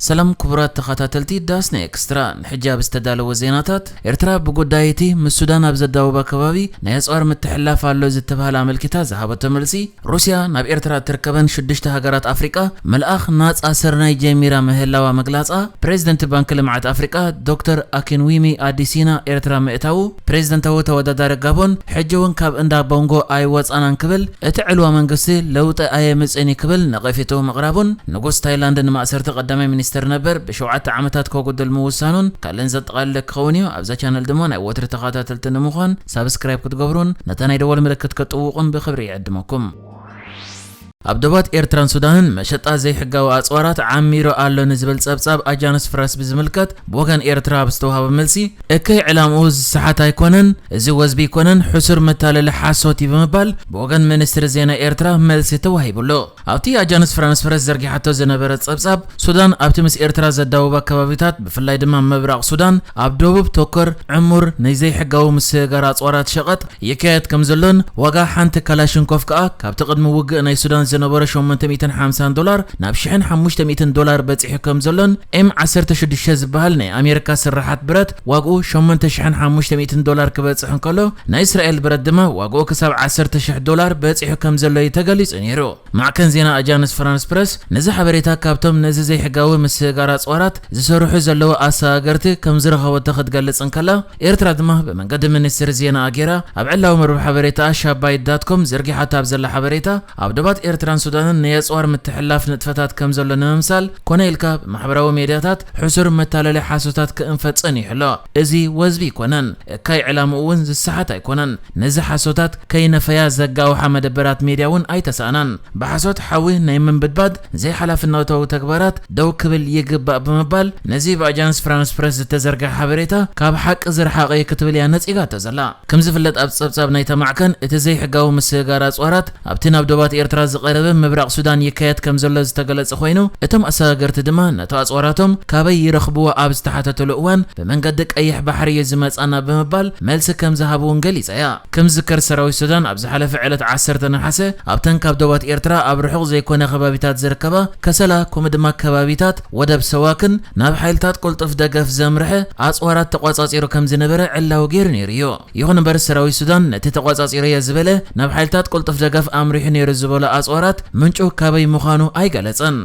ሰላም ክቡራት ተኸታተልቲ ዳስና ኤክስትራ፣ ንሕጂ ኣብ ዝተዳለወ ዜናታት፣ ኤርትራ ብጉዳይ እቲ ምስ ሱዳን ኣብ ዘዳውባ ከባቢ ናይ ኣጽዋር ምትሕልላፍ ኣሎ ዝተባህለ ኣመልኪታ ዝሃበቶ መልሲ፣ ሩስያ ናብ ኤርትራ እትርከበን ሽዱሽተ ሃገራት ኣፍሪቃ ምልኣኽ ናጻ ስርናይ ጀሚራ ምህላዋ ምግላጻ፣ ፕሬዚደንት ባንኪ ልምዓት ኣፍሪቃ ዶክተር ኣኪንዊሚ ኣዲሲና ኤርትራ ምእታዉ፣ ፕሬዚደንታዊ ተወዳዳሪ ጋቦን ሕጂ እውን ካብ እንዳ ቦንጎ ኣይወጻናን ክብል፣ እቲ ዕልዋ መንግስቲ ለውጢ ኣየምጽእን እዩ ክብል ነቐፌትኡ ምቕራቡን፣ ንጉስ ታይላንድ ንማእሰርቲ ቀዳማይ ሚኒስትር ነበር ብሸውዓተ ዓመታት ከጉድል ምውሳኑን ካልእን ዘጠቓልል ክኸውን እዩ። ኣብዛ ቻነል ድማ ናይ ወትሪ ተኸታተልቲ ንምዃን ሳብስክራይብ ክትገብሩን ነታ ናይ ደወል ምልክት ክትጥውቑን ብኽብሪ ይዕድመኩም። ኣብ ዶባት ኤርትራን ሱዳንን መሸጣ ዘይሕጋዊ ኣጽዋራት ዓሚሩ ኣሎ ንዝብል ጸብጻብ ኣጃንስ ፍራስ ብዝምልከት፣ ብወገን ኤርትራ ኣብ ዝተዋህበ መልሲ፣ እከይ ዕላምኡ ዝሰሓት ኣይኮነን፣ እዚ ወዝቢ ኣይኮነን፣ ሕሱር መታለሊ ሓሶት እዩ ብምባል ብወገን ሚኒስትሪ ዜና ኤርትራ መልሲ ተዋሂቡሉ። ኣብቲ ኣጃንስ ፍራንስ ፕረስ ዘርጊሓቶ ዝነበረ ጸብጻብ፣ ሱዳን ኣብቲ ምስ ኤርትራ ዘዳውባ ከባቢታት፣ ብፍላይ ድማ ምብራቕ ሱዳን፣ ኣብ ደቡብ ቶከር ዕሙር ናይ ዘይሕጋዊ ምስግጋር ኣጽዋራት ሸቐጥ ይካየድ ከም ዘሎን፣ ዋጋ ሓንቲ ካላሽንኮቭ ከኣ ካብቲ ቅድሚ ውግእ ናይ ሱዳን ዝነበሮ ሸሞንተ ሚእትን ሓምሳን ዶላር ናብ ሽሕን ሓሙሽተ ሚእትን ዶላር በጺሑ ከም ዘሎን፣ ኤም ዓሰርተ ሽዱሽተ ዝበሃል ናይ ኣሜሪካ ስራሓት ብረት ዋግኡ ሸሞንተ ሽሕን ሓሙሽተ ሚእትን ዶላር ክበጽሕ እንከሎ፣ ናይ እስራኤል ብረት ድማ ዋግኡ ክሳብ ዓሰርተ ሽሕ ዶላር በጺሑ ከም ዘሎ እዩ ተገሊጹ ነይሩ። ማዕከን ዜና ኣጃንስ ፍራንስ ፕረስ ነዚ ሓበሬታ ካብቶም ነዚ ዘይሕጋዊ ምስግጋር ኣጽዋራት ዝሰርሑ ዘለዉ ኣሰጋገርቲ ከም ዝረኸበቶ ክትገልጽ እንከላ፣ ኤርትራ ድማ ብመንገዲ ሚኒስትሪ ዜና ኣጌራ ኣብ ዕላዊ መርበብ ሓበሬታ ሻባይት ዳት ኮም ዘርጊሓታ ኣብ ዘላ ሓበሬታ፣ ኣብ ዶባት ኤርትራን ሱዳንን ናይ ኣጽዋር ምትሕልላፍ ንጥፈታት ከም ዘሎ ንምምሳል፣ ኮነ ኢልካ ብማሕበራዊ ሜድያታት ሕሱር መታለሊ ሓሶታት ክእንፈጽ ጸኒሑ ኣሎ። እዚ ወዝቢ ኣይኮነን። እካይ ዕላምኡ እውን ዝሰሓት ኣይኮነን። ነዚ ሓሶታት ከይነፈያ ዘጋውሓ መደበራት ሜድያ እውን ኣይተሳእናን። ብሓሶት ሓዊ ናይ ምንብድባድ ዘይሓላፍነታዊ ተግባራት ደው ክብል ይግባእ ብምባል፣ ነዚ ብኣጃንስ ፍራንስ ፕረስ ዝተዘርግሐ ሓበሬታ ካብ ሓቂ ዝረሓቐ እዩ ክትብል እያ ነጺጋቶ ዘላ። ከም ዝፍለጥ፣ ኣብ ጸብጻብ ናይታ ማዕከን፣ እቲ ዘይሕጋዊ ምስግጋር ኣጽዋራት ኣብቲ ናብ ዶባት ኤርትራ ዝቐረበ ምብራቕ ሱዳን ይካየድ ከም ዘሎ ዝተገለጸ ኮይኑ፣ እቶም ኣሰጋገርቲ ድማ ነቲ ኣጽዋራቶም ካበይ ይረኽብዎ ኣብ ዝተሓተተሉ እዋን፣ ብመንገዲ ቀይሕ ባሕሪ እዩ ዝመጻና ብምባል መልሲ ከም ዝሃቡ እውን ገሊጻ እያ። ከም ዝዝከር፣ ሰራዊት ሱዳን ኣብ ዝሓለፈ ዕለት ዓሰርተ ነሓሰ ኣብተን ካብ ዶባት ኤርትራ ኣብ ርሑቕ ዘይኮነ ከባቢታት ዝርከባ ከሰላ፣ ከምኡ ድማ ከባቢታት ወደብ ሰዋክን ናብ ሓይልታት ቅልጡፍ ደገፍ ዘምርሐ ኣጽዋራት ተቋጻጺሩ ከም ዝነበረ ዕላዊ ገይሩ ነይሩ እዩ። ይኹን እምበር፣ ሰራዊት ሱዳን ነቲ ተቋጻጺረዮ ዝበለ ናብ ሓይልታት ቅልጡፍ ደገፍ ኣምሪሑ ነይሩ ዝበሎ ኣጽዋራት ምንጩ ካበይ ምዃኑ ኣይገለጸን።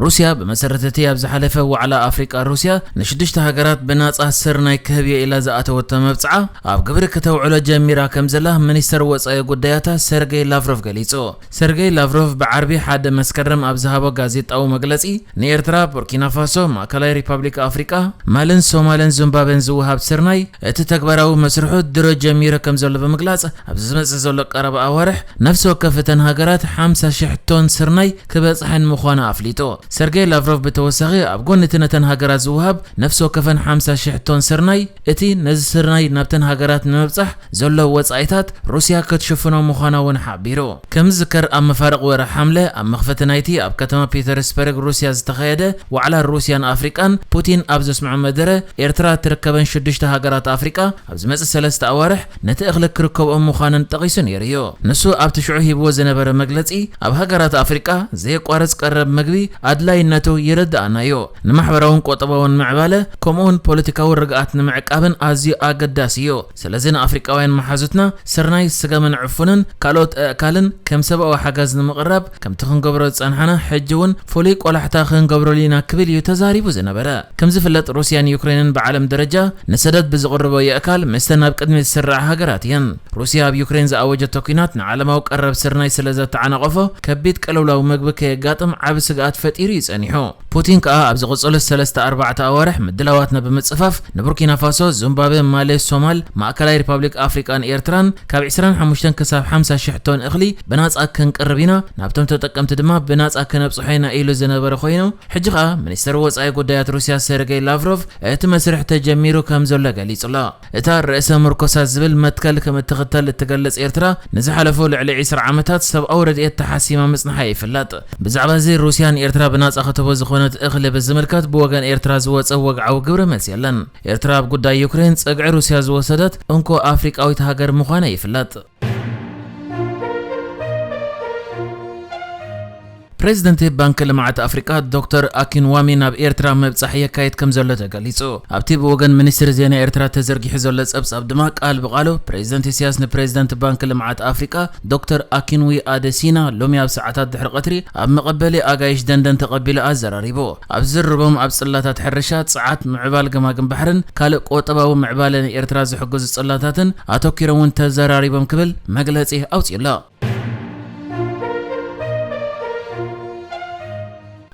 ሩስያ፣ ብመሰረት እቲ ኣብ ዝሓለፈ ዋዕላ ኣፍሪቃ፣ ሩስያ ንሽዱሽተ ሃገራት ብናጻ ስርናይ ክህብዮ ኢላ ዝኣተወቶ መብጽዓ ኣብ ግብሪ ክተውዕሎ ጀሚራ ከም ዘላ ሚኒስተር ወጻኢ ጉዳያታ ሰርጌይ ላቭሮቭ ገሊጹ። ሰርጌይ ላቭሮቭ ብዓርቢ ሓደ መስከረም ኣብ ዝሃቦ ጋዜጣዊ መግለጺ፣ ንኤርትራ፣ ቡርኪና ፋሶ፣ ማእከላይ ሪፓብሊክ ኣፍሪቃ፣ ማልን ሶማልን ዚምባብዌን ዝወሃብ ስርናይ፣ እቲ ተግባራዊ መስርሑ ድሮ ጀሚሩ ከም ዘሎ ብምግላጽ፣ ኣብዚ ዝመጽእ ዘሎ ቀረባ ኣዋርሕ ነፍሲ ወከፍ እተን ሃገራት ሓምሳ ሽሕ ቶን ስርናይ ክበጽሐን ምዃኑ ኣፍሊጡ። ሰርጌይ ላቭሮቭ ብተወሳኺ፣ ኣብ ጎኒ እቲ ነተን ሃገራት ዝወሃብ ነፍሲ ወከፈን ሓምሳ ሽሕ ቶን ስርናይ፣ እቲ ነዚ ስርናይ ናብተን ሃገራት ንምብጻሕ ዘሎ ወጻኢታት ሩስያ ክትሽፍኖ ምዃና እውን ሓቢሩ። ከም ዝዝከር፣ ኣብ መፋርቕ ወርሒ ሓምለ ኣብ መኽፈቲ ናይቲ ኣብ ከተማ ፒተርስበርግ ሩስያ ዝተኻየደ ዋዕላ ሩስያን ኣፍሪቃን፣ ፑቲን ኣብ ዘስምዖ መደረ፣ ኤርትራ እትርከበን ሽዱሽተ ሃገራት ኣፍሪቃ ኣብ ዝመጽእ ሰለስተ ኣዋርሕ ነቲ እኽሊ ክርከብኦም ምዃነን ጠቒሱ ነይሩ እዩ። ንሱ ኣብቲ ሽዑ ሂብዎ ዝነበረ መግለጺ፣ ኣብ ሃገራት ኣፍሪቃ ዘየቋርጽ ቀረብ መግቢ ኣድላይነቱ ይርድኣና እዩ። ንማሕበራውን ቁጠባውን ምዕባለ፣ ከምኡውን ፖለቲካዊ ርግኣት ንምዕቃብን ኣዝዩ ኣገዳሲ እዩ። ስለዚ ንኣፍሪቃውያን መሓዙትና ስርናይ፣ ስገምን ዕፉንን ካልኦት ኣእካልን ከም ሰብኣዊ ሓገዝ ንምቕራብ ከምቲ ክንገብሮ ዝጸንሓና፣ ሕጂ እውን ፍሉይ ቆላሕታ ክንገብረሉ ኢና ክብል እዩ ተዛሪቡ ዝነበረ። ከም ዝፍለጥ፣ ሩስያን ዩክሬንን ብዓለም ደረጃ ንሰደድ ብዝቕርቦ የእካል ምስተን ኣብ ቅድሚት ዝስርዓ ሃገራት እየን። ሩስያ ኣብ ዩክሬን ዝኣወጀቶ ኲናት ንዓለማዊ ቀረብ ስርናይ ስለ ዘተዓናቐፎ፣ ከቢድ ቅልውላው መግቢ ከየጋጥም ዓቢ ስግኣት ፈጢሩ እዩ ጸኒሑ። ፑቲን ከኣ ኣብ ዝቕጽሉ ሰለስተ ኣርባዕተ ኣዋርሕ ምድላዋትና ብምጽፋፍ ንቡርኪና ፋሶ፣ ዚምባብዌ፣ ማሊ፣ ሶማል፣ ማእከላይ ሪፓብሊክ ኣፍሪቃን ኤርትራን ካብ ዕስራን ሓሙሽተን ክሳብ ሓምሳ ሽሕ ቶን እኽሊ ብናጻ ክንቅርብ ኢና፣ ናብቶም ተጠቀምቲ ድማ ብናጻ ክነብጽሖ ኢና ኢሉ ዝነበረ ኮይኑ፣ ሕጂ ከኣ ሚኒስተር ወጻኢ ጉዳያት ሩስያ ሰርጌይ ላቭሮቭ እቲ መስርሕ ተጀሚሩ ከም ዘሎ ገሊጹ ኣሎ። እታ ርእሰ ምርኮሳ ዝብል መትከል ከም እትኽተል እትገልጽ ኤርትራ፣ ንዝሓለፉ ልዕሊ ዕስራ ዓመታት ሰብኣዊ ረድኤት ተሓሲማ ምጽንሓ ይፍለጥ። ብዛዕባ እዚ ሩስያ ንኤርትራ ብናጻ ክትቦ ዝኾነት እኽሊ ብዝምልከት ብወገን ኤርትራ ዝወጸ ወግዓዊ ግብረ መልሲ የለን። ኤርትራ ኣብ ጉዳይ ዩክሬን ጸግዒ ሩስያ ዝወሰደት እንኮ ኣፍሪቃዊት ሃገር ምዃና ይፍለጥ። ፕሬዚደንት ባንኪ ልምዓት ኣፍሪቃ ዶክተር ኣኪንዋሚ ናብ ኤርትራ ምብጻሕ የካይድ ከም ዘሎ ተገሊጹ። ኣብቲ ብወገን ሚኒስትሪ ዜና ኤርትራ ተዘርጊሑ ዘሎ ጸብጻብ ድማ፣ ቃል ብቓሉ ፕሬዚደንት ኢሳያስ ንፕሬዚደንት ባንኪ ልምዓት ኣፍሪቃ ዶክተር ኣኪንዊ ኣደሲና ሎሚ ኣብ ሰዓታት ድሕሪ ቀትሪ ኣብ መቐበሊ ኣጋይሽ ደንደን ተቐቢሉ ኣዘራሪቡ። ኣብ ዝርርቦም፣ ኣብ ጽላታት ሕርሻ፣ ጸዓት፣ ምዕባል ገማግም ባሕርን ካልእ ቁጠባዊ ምዕባለ ንኤርትራ ዝሕግዙ ጽላታትን ኣተኲሮም እውን ተዘራሪቦም ክብል መግለጺ ኣውጺኡ ኣሎ።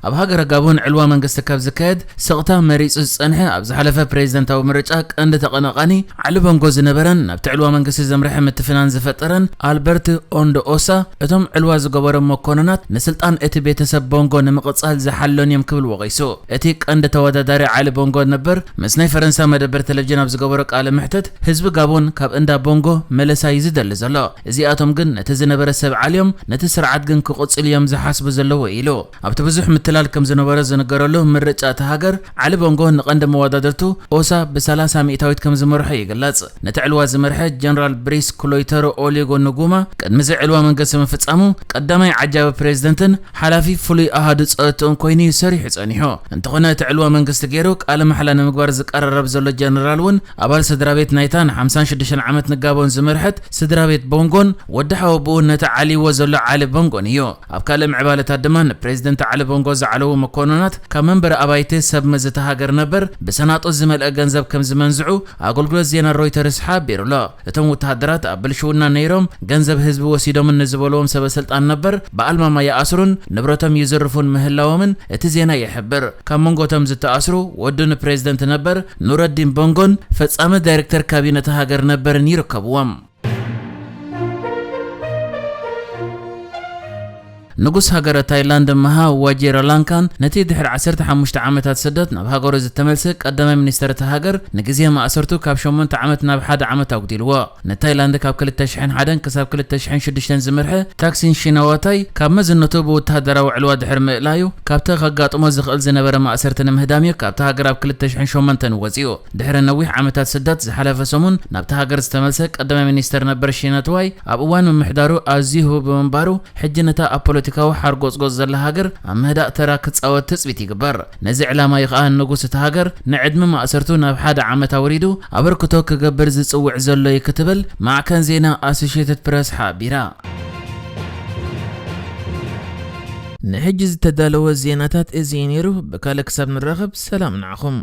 ኣብ ሃገረ ጋቦን ዕልዋ መንግስቲ ካብ ዝካየድ ስቕታ መሪጹ ዝጸንሐ፣ ኣብ ዝሓለፈ ፕሬዚደንታዊ ምርጫ ቀንዲ ተቐናቓኒ ዓሊ ቦንጎ ዝነበረን ናብቲ ዕልዋ መንግስቲ ዘምርሐ ምትፍናን ዝፈጠረን ኣልበርት ኦንዶ ኦሳ፣ እቶም ዕልዋ ዝገበሮም መኮንናት ንስልጣን እቲ ቤተሰብ ቦንጎ ንምቕጻል ዝሓለኑ እዮም ክብል ወቒሱ። እቲ ቀንዲ ተወዳዳሪ ዓሊ ቦንጎ ነበር ምስ ናይ ፈረንሳ መደበር ቴሌቪዥን ኣብ ዝገበሮ ቃለ መሕትት፣ ህዝቢ ጋቦን ካብ እንዳ ቦንጎ መለሳ እዩ ዝደሊ ዘሎ። እዚኣቶም ግን ነቲ ዝነበረ ሰብ ዓልዮም፣ ነቲ ስርዓት ግን ክቕጽሉ እዮም ዝሓስቡ ዘለዉ ኢሉ። ኣብቲ ብዙሕ ምትላል ከም ዝነበረ ዝንገረሉ ምርጫ እታ ሃገር፣ ዓሊ ቦንጎ ንቐንዲ መወዳድርቱ ኦሳ ብሰላሳ ሚእታዊት ከም ዝመርሖ ይግለጽ። ነቲ ዕልዋ ዝመርሐ ጀነራል ብሪስ ክሎይተሮ ኦሊጎ ንጉማ ቅድሚ እዚ ዕልዋ መንግስቲ ምፍጻሙ ቀዳማይ ዓጃቢ ፕሬዚደንትን ሓላፊ ፍሉይ ኣሃዱ ጸጥታኡን ኮይኑ እዩ ሰሪሑ ጸኒሑ። እንተኾነ እቲ ዕልዋ መንግስቲ ገይሩ ቃለ ማሕላ ንምግባር ዝቀራረብ ዘሎ ጀነራል እውን ኣባል ስድራ ቤት ናይታ ንሓምሳን ሽዱሽተን ዓመት ንጋቦን ዝመርሐት ስድራ ቤት ቦንጎን ወዲ ሓወቦኡ ነቲ ዓልይዎ ዘሎ ዓሊ ቦንጎን እዩ። ኣብ ካልእ ምዕባለታት ድማ ንፕሬዚደንት ዓሊ ቦንጎ ዝዓለዉ መኮንናት ካብ መንበሪ ኣባይቲ ሰብ መዚ እታ ሃገር ነበር ብሰናጡ ዝመልአ ገንዘብ ከም ዝመንዝዑ ኣገልግሎት ዜና ሮይተርስ ሓቢሩ ኣሎ። እቶም ወተሃደራት ኣብ ብልሽውና ነይሮም ገንዘብ ህዝቢ ወሲዶምን ንዝበልዎም ሰበ ስልጣን ነበር ብኣልማማ ይኣስሩን ንብረቶም ይዝርፉን ምህላዎምን እቲ ዜና ይሕብር። ካብ መንጎ እቶም ዝተኣስሩ ወዱ ንፕሬዚደንት ነበር ኑረዲን ቦንጎን ፈጻሚ ዳይሬክተር ካቢነ እታ ሃገር ነበርን ይርከብዎም። ንጉስ ሃገረ ታይላንድ መሃ ዋጂራላንካን ነቲ ድሕሪ ዓሰርተ ሓሙሽተ ዓመታት ስደት ናብ ሃገሩ ዝተመልሰ ቀዳማይ ሚኒስተር እታ ሃገር ንግዜ ማእሰርቱ ካብ ሸሞንተ ዓመት ናብ ሓደ ዓመት ኣጉዲልዎ። ንታይላንድ ካብ ክልተ ሽሕን ሓደን ክሳብ ክልተ ሽሕን ሽዱሽተን ዝመርሐ ታክሲን ሺናዋታይ ካብ መዝነቱ ብወተሃደራዊ ዕልዋ ድሕሪ ምእላዩ ካብቲ ከጋጥሞ ዝኽእል ዝነበረ ማእሰርቲ ንምህዳም እዩ ካብታ ሃገር ኣብ ክልተ ሽሕን ሸሞንተን ወጺኡ። ድሕሪ ነዊሕ ዓመታት ስደት ዝሓለፈ ሰሙን ናብታ ሃገር ዝተመልሰ ቀዳማይ ሚኒስተር ነበር ሺናትዋይ ኣብ እዋን ምምሕዳሩ ኣዝዩ ህቡብ ብምንባሩ ሕጂ ነታ ኣብ ፖለቲካዊ ሓርጎጽጎጽ ዘላ ሃገር ኣብ ምህዳእ ተራ ክጻወት ትጽቢት ይግበር። ነዚ ዕላማ እዩ ከኣ ንጉስ እታ ሃገር ንዕድመ ማእሰርቱ ናብ ሓደ ዓመት ኣውሪዱ ኣበርክቶ ክገብር ዝጽውዕ ዘሎ እዩ ክትብል ማዕከን ዜና ኣሶሽየትድ ፕረስ ሓቢራ። ንሕጂ ዝተዳለወ ዜናታት እዚ እዩ ነይሩ። ብካልእ ክሳብ ንራኸብ ሰላም ንዓኹም።